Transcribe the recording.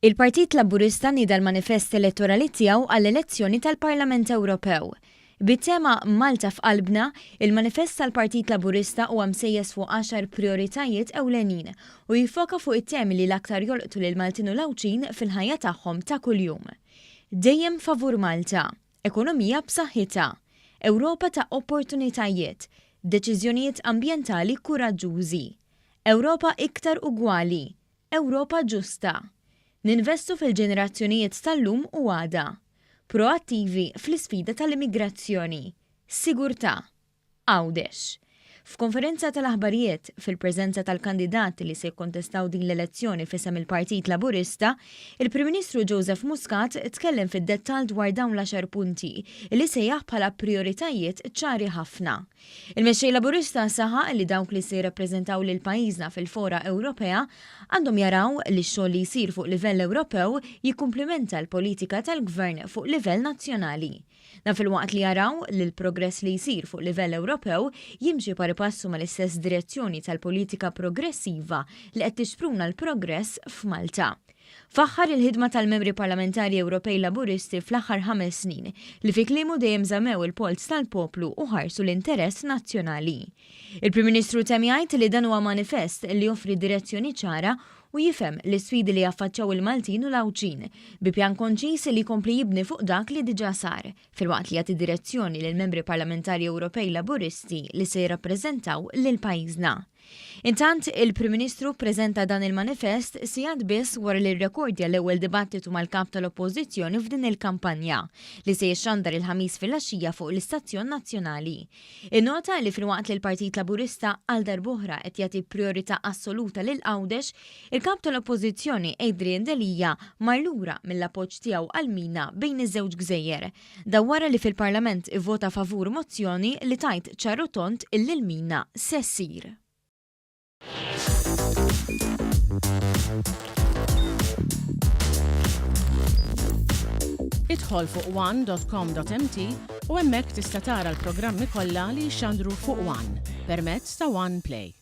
Il-Partit Laburista nieda l-manifest elettorali tiegħu għall-elezzjoni tal-Parlament Ewropew. Bit-tema 'Malta f'Qalbna', il-manifest tal-Partit Laburista huwa msejjes fuq għaxar prijoritajiet ewlenin u jiffoka fuq it-temi li l-aktar jolqtu lill-Maltin u l-Għawdxin fil-ħajja tagħhom ta' kuljum. Dejjem favur Malta. Ekonomija b'saħħitha. Ewropa ta' opportunitajiet. Deċiżjonijiet ambjentali kuraġġużi. Ewropa iktar ugwali. Ewropa ġusta. Ninvestu fil-ġenerazzjonijiet tal-lum u għada. Proattivi fl-isfida tal-immigrazzjoni. Sigurtà. Għawdex. F'konferenza tal-aħbarijiet, fil-preżenza tal-kandidati li se jikkontestaw din l-elezzjoni f'isem il-Partit Laburista, il-Prim Ministru Joseph Muscat tkellem fid-dettall dwar dawn l-għaxar punti li sejjaħ bħala prijoritajiet ċari ħafna. Il-Mexxej Laburista saħaq li dawk li se jirrappreżentaw lil pajjiżna fil-fora Ewropea għandhom jaraw li x-xogħol li jsir fuq livell Ewropew jikkumplimenta l-politika tal-Gvern fuq livell nazzjonali. Dan filwaqt li jaraw li l-progress li jsir fuq livell Ewropew jimxi pari passu mal-istess direzzjoni tal-politika progressiva li qed tixpruna l-progress f'Malta. Faħħar il-ħidma tal-Membri Parlamentari Ewropej Laburisti fl-aħħar ħames snin, li fi kliemu dejjem żammew il-polz tal-poplu u ħarsu l-interess nazzjonali. Il-Prim Ministru temm jgħid li dan huwa manifest li joffri direzzjoni ċara u jifhem l-isfidi li jaffaċċjaw il-Maltin u l-Għawdxin, bi pjan konċiż li jkompli jibni fuq dak li diġà sar, filwaqt li jagħti direzzjoni lill-Membri Parlamentari Ewropej Laburisti li se jirrappreżentaw lil pajjiżna. Intant, il-Prim Ministru ppreżenta dan il-manifest sigħat biss wara li rrekordja l-ewwel dibattitu mal-Kap tal-Oppożizzjoni f'din il-kampanja, li se jixxandar il-Ħamis filgħaxija fuq l-istazzjon nazzjonali. Innota li filwaqt li l-Partit Laburista għal darb'oħra qed jagħti prijorità assoluta lil Għawdex, il-Kap tal-Oppożizzjoni Adrian Delia mar lura mill-appoġġ tiegħu għall-mina bejn iż-żewġ gżejjer. Dan wara li fil-Parlament ivvota favur mozzjoni li tgħid ċar u tond illi l-mina se ssir. Idħol fuq one.com.mt u hemmhekk tista' tara l-programmi kollha li jixxandru fuq One permezz ta' One Play.